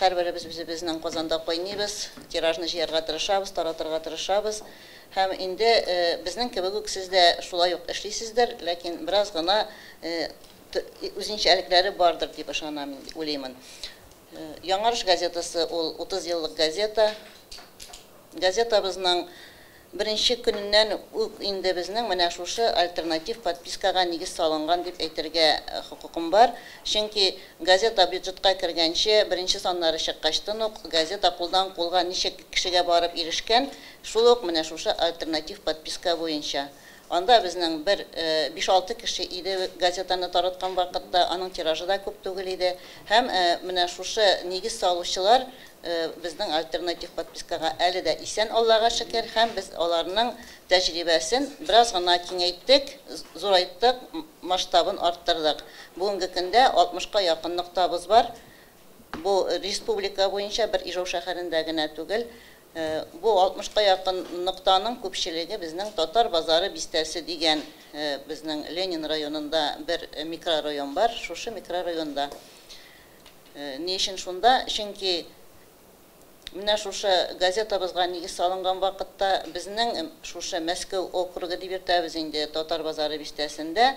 Һәрберебез үзебезнең казанда кайныйбыз, тиражны җыярга тырышабыз, таратырга тырышабыз. Һәм инде безнең кебек үк сез дә шулай ук эшлисездер, ләкин бераз гына үзенчәлекләре бардыр дип ышанам, уйлыймын. Яңарыш газетасы ул 30 еллык газета. Газетабызның беренче көненнән үк инде безнең менә шушы альтернатив подпискага нигез салынган дип әйтергә хокукым бар. Чөнки газета бюджетка кергәнче, беренче саннары чыккачтын ук газета кулдан кулга ничек кешегә барып ирешкән, шул ук менә шушы альтернатив подписка буенча. Анда безнең бер 5-6 кеше иде газетаны тараткан вакытта, аның тиражы да күп түгел иде. Һәм менә шушы нигез салучылар безнең альтернатив подпискага әле дә исән, Аллага шөкер, һәм без аларның тәҗрибәсен бераз гына киңәйттек, зурайттык, масштабын арттырдык. Бүгенге көндә 60-ка якын ноктабыз бар. Бу республика буенча, бер Ижау шәһәрендә генә түгел. Бу 60-ка якын ноктаның күпчелеге безнең Татар базары бистәсе дигән безнең Ленин районында бер микрорайон бар, шушы микрорайонда. Ни өчен шунда? Чөнки менә шушы газетабызга нигез салынган вакытта безнең шушы Мәскәү округы дип йөртәбез инде Татар базары бистәсендә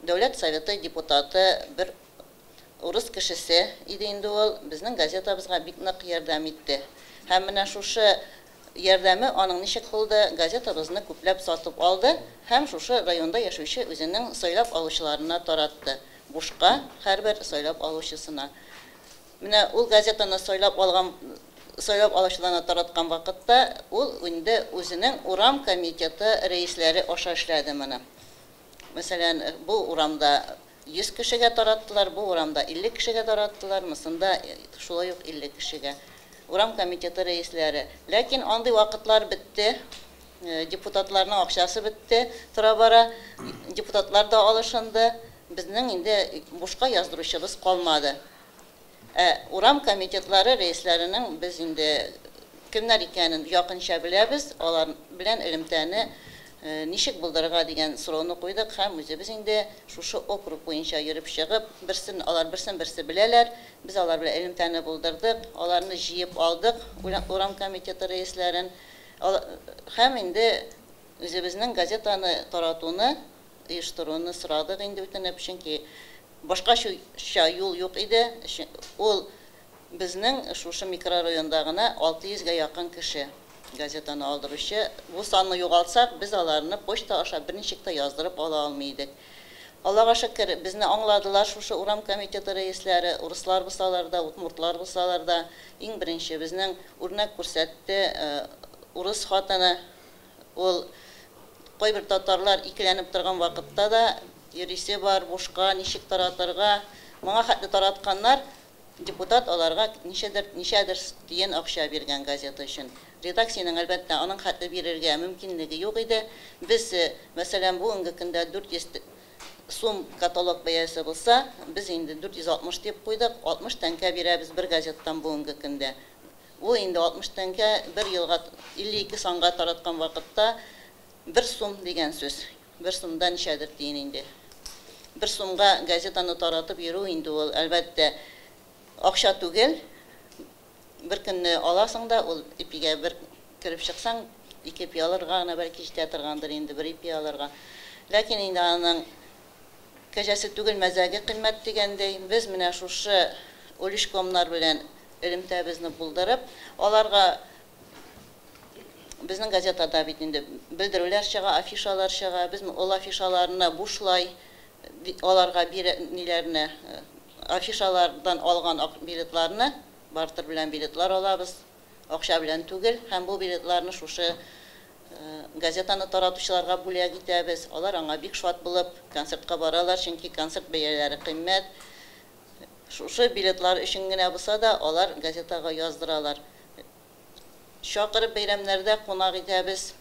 Дәүләт Советы депутаты бер урыс кешесе иде инде ул, безнең газетабызга бик нык ярдәм итте. Һәм менә шушы ярдәме аның ничек булды? Газетабызны күпләп сатып алды һәм шушы районда яшәүче үзенең сайлап алучыларына таратты. Бушка һәрбер сайлап алучысына. Менә ул газетаны сайлап алган, сайлап алучыларына тараткан вакытта ул инде үзенең урам комитеты рәисләре аша эшләде моны. Мәсәлән, бу урамда 100 кешегә тараттылар, бу урамда 50 кешегә тараттылар, монысында шулай ук 50 кешегә. Урам комитеты рәисләре. Ләкин андый вакытлар бетте. Депутатларның акчасы бетте, тора-бара. Депутатлар да алышынды. Безнең инде бушка яздыручыбыз калмады. Ә урам комитетлары рәисләренең без инде кемнәр икәнен якынча беләбез, алар белән элемтәне ничек булдырырга дигән сорауны куйдык һәм үзебез инде шушы округ буенча йөреп чыгып, берсен алар берсен берсе беләләр, без алар белән элемтәне булдырдык, аларны җыеп алдык, урам комитеты рәисләрен, һәм инде үзебезнең газетаны таратуны, оештыруны сорадык инде үтенеп, чөнки башкача юл юк иде. Ул безнең шушы микрорайонда гына 600-гә якын кеше газетаны алдыручы. Бу санны югалтсак, без аларны почта аша берничек тә яздырып ала алмый идек. Аллага шөкер, безне аңладылар шушы урам комитеты рәисләре, урыслар булсалар да, удмуртлар булсалар да. Иң беренче безнең үрнәк күрсәтте урыс хатыны. Ул кайбер татарлар икеләнеп торган вакытта да йөрисе бар, бушка, ничек таратырга. Моңа хәтле таратканнар, депутат аларга ничәдер, ничәдер тиен акча биргән газета өчен. Редакциянең, әлбәттә, аның хәтле бирергә мөмкинлеге юк иде. Без, мәсәлән, бүгенге көндә 400 сум каталог бәясе булса, без инде 460 дип куйдык, 60 тәңкә бирәбез бер газеттан бүгенге көндә. Ул инде 60 тәңкә бер елга 52 санга тараткан вакытта 1 сум дигән сүз. 1 сумда ничәдер тиен инде. 1 сумга газетаны таратып йөрү инде ул, әлбәттә, акча түгел. Бер көнне аласың да, ул ипигә бер кереп чыксаң, 2 ипи алырга гына бәлки җитә торгандыр инде, бер ипи алырга. Ләкин инде аның кәҗәсе түгел, мәзәге кыйммәт дигәндәй, без менә шушы уличкомнар белән элемтәбезне булдырып, аларга безнең газетада бит инде белдерүләр чыга, афишалар чыга. Без ул афишаларны бушлай аларга бирә, ниләрне, афишалардан алган билетларны, бартер белән билетлар алабыз, акча белән түгел, һәм бу билетларны шушы газетаны таратучыларга бүләк итәбез. Алар аңа бик шат булып концертка баралар, чөнки концерт бәяләре кыйммәт. Шушы билетлар өчен генә булса да алар газетага яздыралар. Чакырып бәйрәмнәрдә кунак итәбез.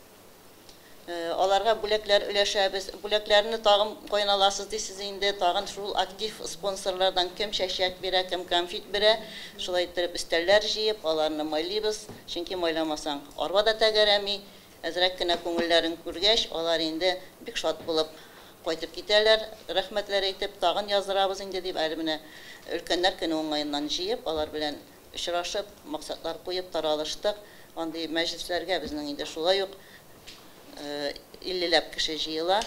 Аларга бүләкләр өләшәбез. Бүләкләрне тагын каян аласыз дисез инде, тагын шул актив спонсорлардан кем чәчәк бирә, кем конфет бирә. Шулай иттереп өстәлләр җыеп, аларны майлыйбыз. Чөнки майламасаң, арба да тәгәрәми. Әзрәк кенә күңелләрен күргәч, алар инде бик шат булып кайтып китәләр. Рәхмәтләр әйтеп, тагын яздырабыз инде дип, әле менә өлкәннәр көне уңаеннан җыеп, алар белән Очрашып, максатлар куеп таралыштык. Андый мәҗлесләргә безнең инде шулай ук иллеләп кеше җыела.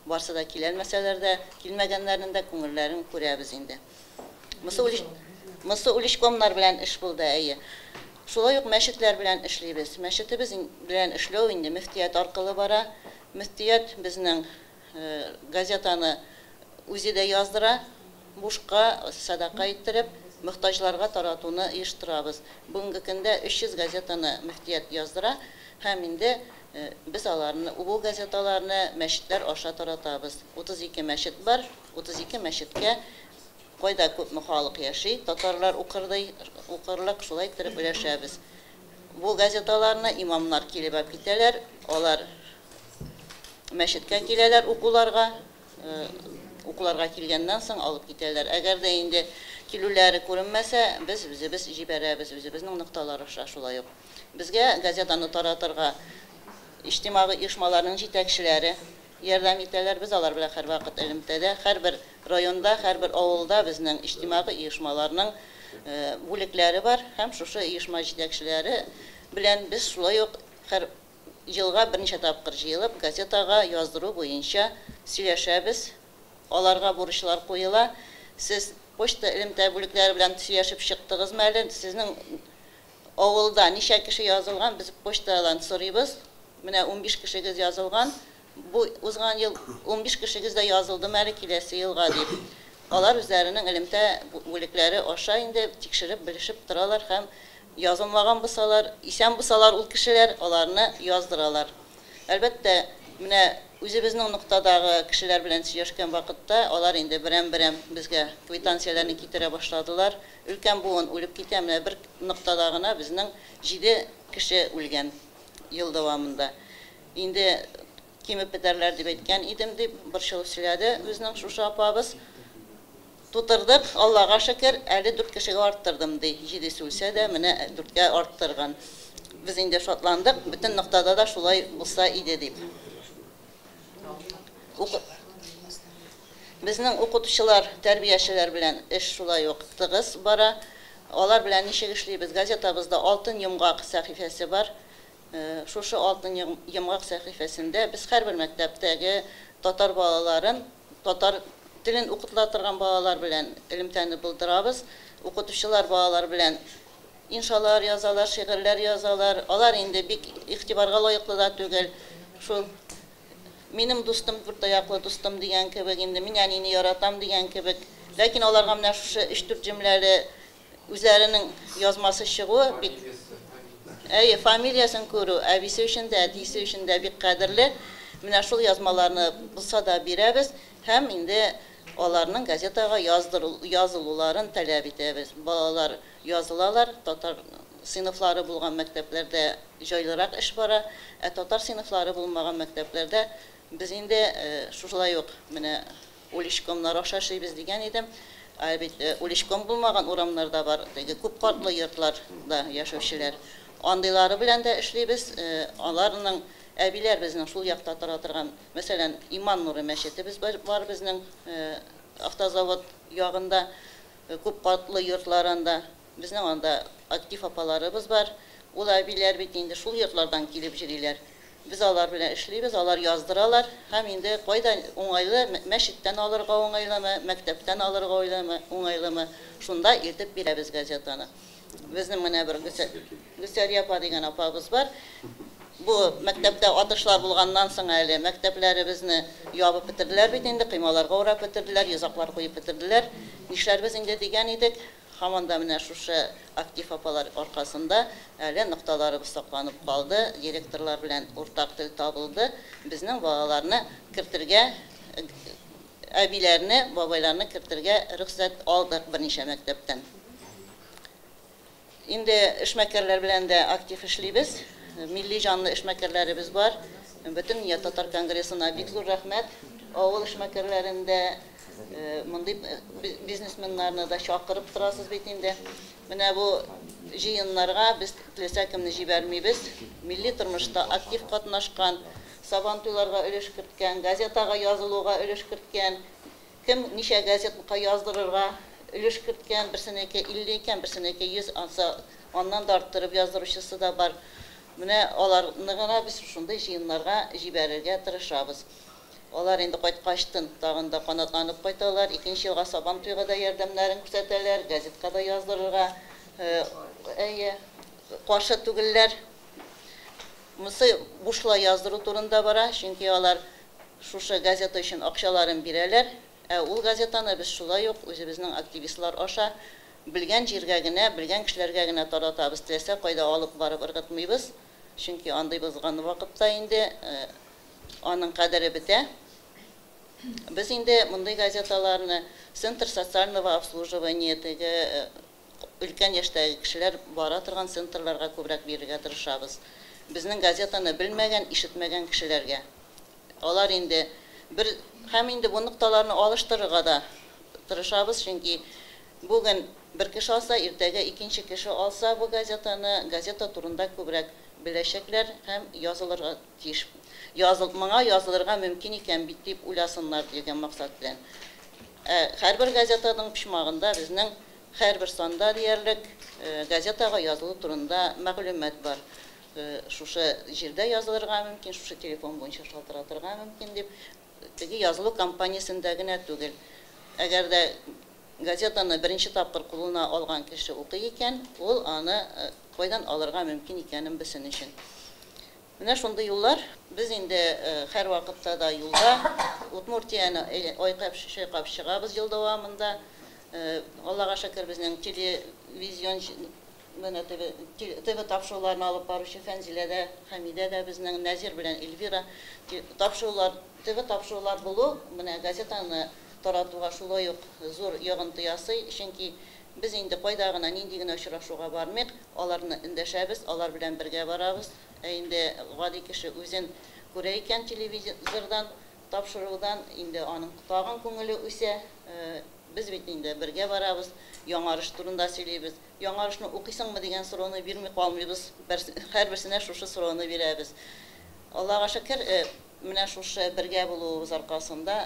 Барсы да киләлмәсәләр дә, килмәгәннәрнең дә күңелләрен күрәбез инде. Монысы уличкомнар белән эш булды, әйе. Шулай ук мәчетләр белән эшлибез. Мәчетебез белән эшләү инде мөфтият аркылы бара. Мөфтият безнең газетаны үзе дә яздыра, бушка садака иттереп, мохтаҗларга таратуны оештырабыз. Бүгенге көндә 300 газетаны мөфтият яздыра һәм инде без аларны, бу газеталарны мәчетләр аша таратабыз. 32 мәчет бар, 32 мәчеткә кайда күпме халык яши, татарлар укырдый, укырлык, шулай иттереп өләшәбез. Бу газеталарны имамнар килеп алып китәләр, алар мәчеткә киләләр укуларга, укуларга килгәннән соң алып китәләр. Әгәр дә инде килүләре күренмәсә, без үзебез җибәрәбез, үзебезнең нокталар аша шулай ук. Безгә газетаны таратырга иҗтимагый оешмаларның җитәкчеләре ярдәм итәләр. Без алар белән һәрвакыт элемтәдә. Һәрбер районда, һәрбер авылда безнең иҗтимагый оешмаларның бүлекләре бар һәм шушы оешма җитәкчеләре белән без шулай ук һәр елга берничә тапкыр җыелып газетага яздыру буенча сөйләшәбез. Аларга бурычлар куела. Сез почта элемтә бүлекләре белән сөйләшеп чыктыгызмы әле? Сезнең авылда ничә кеше язылган? Без почтадан сорыйбыз. Менә 15 кешегез язылган. Бу узган ел 15 кешегез дә язылдымы әле киләсе елга дип. Алар үзләренең элемтә бүлекләре аша инде тикшереп, белешеп торалар һәм язылмаган булсалар, исән булсалар ул кешеләр аларны яздыралар. Әлбәттә, менә үзебезнең ноктадагы кешеләр белән сөйләшкән вакытта алар инде берәм-берәм безгә квитанцияләрне китерә башладылар. Өлкән буын үлеп китә, менә бер ноктада гына безнең 7 кеше үлгән ел дәвамында. Инде кимеп бетәрләр дип әйткән идем дип борчылып сөйләде безнең шушы апабыз. Тутырдык, Аллага шөкер, әле 4 кешегә арттырдым ди. 7-се үлсә дә, менә 4-кә арттырган. Без инде шатландык, бөтен ноктада да шулай булса иде дип. Безнең укытучылар, тәрбиячеләр белән эш шулай ук тыгыз бара. Алар белән ничек эшлибез? Газетабызда Алтын йомгак сәхифәсе бар. Шушы Алтын йомгак сәхифәсендә без һәрбер мәктәптәге татар балаларын, татар телен укытыла торган балалар белән элемтәне булдырабыз. Укытучылар балалар белән иншалар язалар, шигырьләр язалар. Алар инде бик игътибарга лаеклы да түгел. Шул минем дустым, дүрт аяклы дустым дигән кебек, инде мин әнине яратам дигән кебек. Ләкин аларга менә шушы 3-4 җөмләле үзләренең язмасы чыгуы бик әйе, фамилиясен күрү әбисе өчен дә, әтисе өчен дә бик кадерле. Менә шул язмаларны булса да бирәбез һәм инде аларның газетага язылуларын таләп итәбез. Балалар язылалар, татар сыйныфлары булган мәктәпләрдә җайлырак эш бара, ә татар сыйныфлары булмаган мәктәпләрдә без инде шулай ук менә уличкомнар аша эшлибез дигән идем. Ә бит уличком булмаган урамнарда бар, теге күп катлы йортларда яшәүчеләр. Андыйлары белән дә эшлибез. Аларның әбиләр безнең шул якта тора торган, мәсәлән, Иман нуры мәчетебез бар безнең автозавод ягында, күп катлы йортларында. Безнең анда актив апаларыбыз бар. Ул әбиләр бит инде шул йортлардан килеп йөриләр. Без алар белән эшлибез, алар яздыралар һәм инде кайда уңайлы, мәчеттән алырга уңайлымы, мәктәптән алырга уңайлымы, шунда илтеп бирәбез газетаны. Безнең менә бер Гөлсәрия апа дигән апабыз бар. Бу мәктәптә атышлар булганнан соң әле мәктәпләребезне ябып бетерделәр бит инде, коймаларга урап бетерделәр, йозаклар куеп бетерделәр. Нишләрбез инде дигән идек. Һаман да менә шушы актив апалар аркасында әле нокталарыбыз сакланып калды, директорлар белән уртак тел табылды. Безнең балаларны кертергә, әбиләрне, бабайларны кертергә рөхсәт алдык берничә мәктәптән. Инде эшмәкәрләр белән дә актив эшлибез. Милли җанлы эшмәкәрләребез бар. Бөтен татар конгрессына бик зур рәхмәт. Авыл эшмәкәрләрендә мондый бизнесменнарны да чакырып торасыз бит инде. Менә бу җыеннарга без теләсә кемне җибәрмибез. Милли тормышта актив катнашкан, сабантуйларга өлеш керткән, газетага язылуга өлеш керткән, кем ничә газетка яздырырга өлеш керткән, берсенеке 50 икән, берсенеке 100, анса аннан да арттырып яздыручысы да бар. Менә аларны гына без шушындый җыеннарга җибәрергә тырышабыз. Алар инде кайткачтын тагын да канатланып кайталар, икенче елга Сабан туйга да ярдәмнәрен күрсәтәләр, газетка да яздырырга, әйе, каршы түгелләр. Монысы бушлай яздыру турында бара, чөнки алар шушы газета өчен акчаларын бирәләр. Ә ул газетаны без шулай ук үзебезнең активистлар аша белгән җиргә генә, белгән кешеләргә генә таратабыз. Теләсә кайда алып барып ыргытмыйбыз, чөнки андый бозган вакытта инде аның кадере бетә. Без инде мондый газеталарны Центр социального обслуживания теге өлкән яшьтәге кешеләр бара торган центрларга күбрәк бирергә тырышабыз. Безнең газетаны белмәгән, ишетмәгән кешеләргә. Алар инде бер һәм инде бу нокталарны алыштырырга да тырышабыз, чөнки бүген бер кеше алса, иртәгә икенче кеше алса бу газетаны, газета турында күбрәк беләчәкләр һәм язылырга тиеш. Языл, моңа язылырга мөмкин икән бит дип уйласыннар дигән максат белән. Һәрбер газетаның почмагында безнең һәрбер санда диярлек газетага язылу турында мәгълүмат бар. Шушы җирдә язылырга мөмкин, шушы телефон буенча шалтыратырга мөмкин дип, теге язылу кампаниясендә генә түгел. Әгәр дә газетаны беренче тапкыр кулына алган кеше укый икән, ул аны кайдан алырга мөмкин икәнен белсен өчен. Менә шундый юллар. Без инде һәр вакытта да юлда Удмуртияне айкап чайкап чыгабыз ел дәвамында. Аллага шөкер, безнең телевизион менә ТВ тапшыруларын алып баручы Фәнзилә дә, Хәмидә дә безнең Нәзир белән Эльвира тапшырулар, ТВ тапшырулар булу менә газетаны таратуга шулай ук зур йогынты ясый, чөнки без инде кайда гына нинди генә очрашуга бармыйк, аларны эндәшәбез, алар белән бергә барабыз. Ә инде гади кеше үзен күрә икән телевизордан, тапшырудан, инде аның тагын күңеле үсә. Без бит инде бергә барабыз, яңарыш турында сөйлибез. Яңарышны укыйсыңмы дигән сорауны бирми калмыйбыз, һәрберсенә шушы сорауны бирәбез. Аллага шөкер, менә шушы бергә булуыбыз аркасында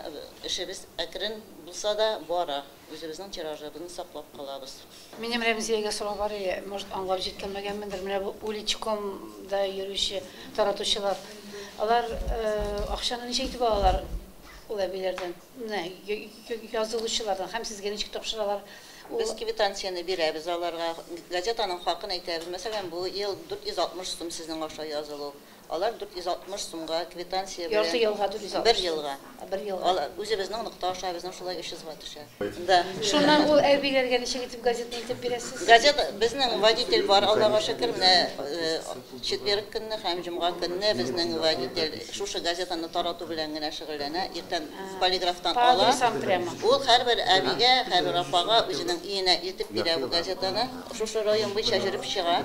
эшебез әкрен булса да бара, үзебезнең тиражыбызны саклап калабыз. Минем Рәмзиягә сорау бар иде, может, аңлап җиткермәгәнмендер. Менә бу уличкомда йөрүче таратучылар, алар акчаны ничек итеп алалар ул әбиләрдән? Менә язылучылардан һәм сезгә ничек тапшыралар? Без квитанцияне бирәбез аларга, газетаның хакын әйтәбез. Мәсәлән, бу ел 460 сум сезнең аша язылу. Алар 460 сумга квитанция белән. Ярты елга 460. Бер елга. Бер елга. Алар үзебезнең нокта аша безнең шулай 300 га төшә. Да. Шуннан ул әбиләргә ничек итеп газетаны илтеп бирәсез? Газета безнең водитель бар, Аллага шөкер, менә четверг көнне һәм җомга көнне безнең водитель шушы газетаны тарату белән генә шөгыльләнә. Иртән полиграфтан ала. Ул һәрбер әбигә, һәрбер апага үзенең өенә илтеп бирә бу газетаны. Шушы район буенча йөреп чыга.